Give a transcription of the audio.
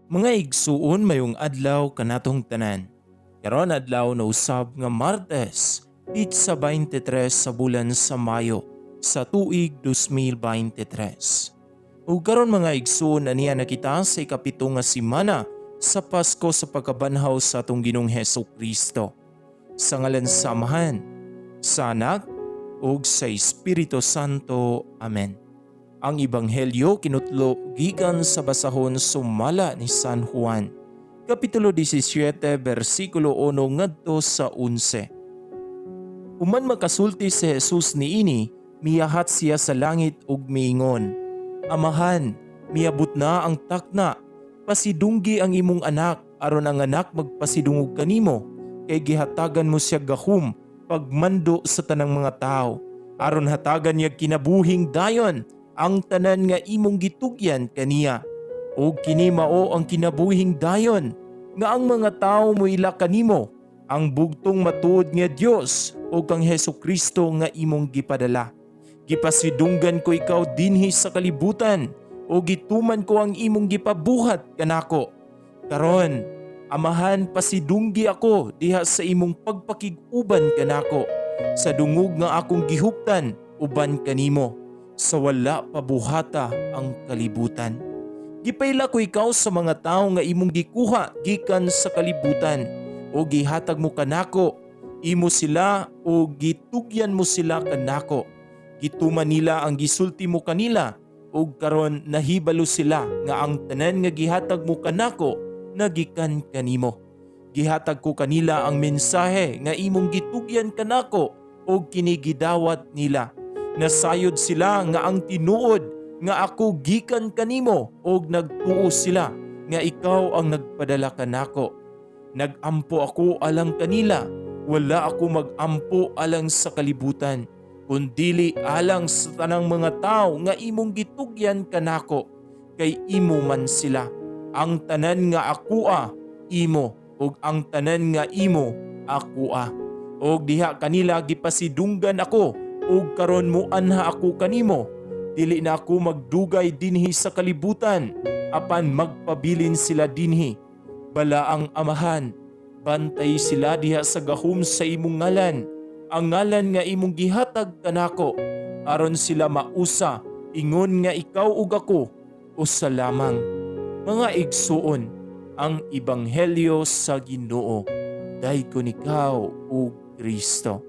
Mga igsuon, mayong adlaw kanatong tanan. Karon adlaw na usab nga Martes, pitsa 23 sa bulan sa Mayo sa tuig 2023. Ug karon, mga igsuon, aniya na kita sa 7 nga semana sa Pasko sa pagkabanhaw sa atong Ginoong Heso Kristo. Sa ngalan sa Amahan, sa Anak, ug sa Espiritu Santo. Amen. Ang Ebanghelyo kinutlo gikan sa basahon sumala ni San Juan, Kapitulo 17, versikulo 1 ngadto sa 11. Human makasulti si Jesus niini, miyahat siya sa langit ug miingon, "Amahan, miabot na ang takna. Pasidunggi ang imong anak aron ang anak magpasidungog kanimo, kay gihatagan mo siya gahom pagmando sa tanang mga tao aron hatagan niya kinabuhing dayon ang tanan nga imong gitugyan kaniya. Ug kini mao ang kinabuhing dayon, nga ang mga tawo moila kanimo, ang bugtong matuod nga Dios, ug kang Hesus Kristo nga imong gipadala. Gipasidunggan ko ikaw dinhi sa kalibutan ug gituman ko ang imong gipabuhat kanako. Karon, Amahan, pasidunggi ako diha sa imong pagpakig-uban kanako sa dungog nga akong gihuptan uban kanimo sa wala pa buhata ang kalibutan. Gipaila ko ikaw sa mga tawo nga imong gikuha gikan sa kalibutan o gihatag mo kanako. Imo sila o gitugyan mo sila kanako. Gituman nila ang gisulti mo kanila ug karon nahibalo sila nga ang tanan nga gihatag mo kanako nagikan kanimo. Gihatag ko kanila ang mensahe nga imong gitugyan kanako ug kini gidawat nila. Nasayod sila nga ang tinuod nga ako gikan kanimo ug nagtuo sila nga ikaw ang nagpadala kanako. Nagampo ako alang kanila, wala ako magampo alang sa kalibutan, kundili alang sa tanang mga tao nga imong gitugyan kanako, kay imo man sila. Ang tanan nga akoa imo ug ang tanan nga imo akoa. Ug diha kanila gipasidunggan ako ug karon muanha ako kanimo. Dili na ako magdugay dinhi sa kalibutan, apan magpabilin sila dinhi. Balaang Amahan, bantay sila diha sa gahom sa imong ngalan, ang ngalan nga imong gihatag kanako, aron sila mausa ingon nga ikaw ug ako usa lamang. Mga igsuon, ang ebanghelyo sa Ginoo. Daygon ikaw, o Kristo.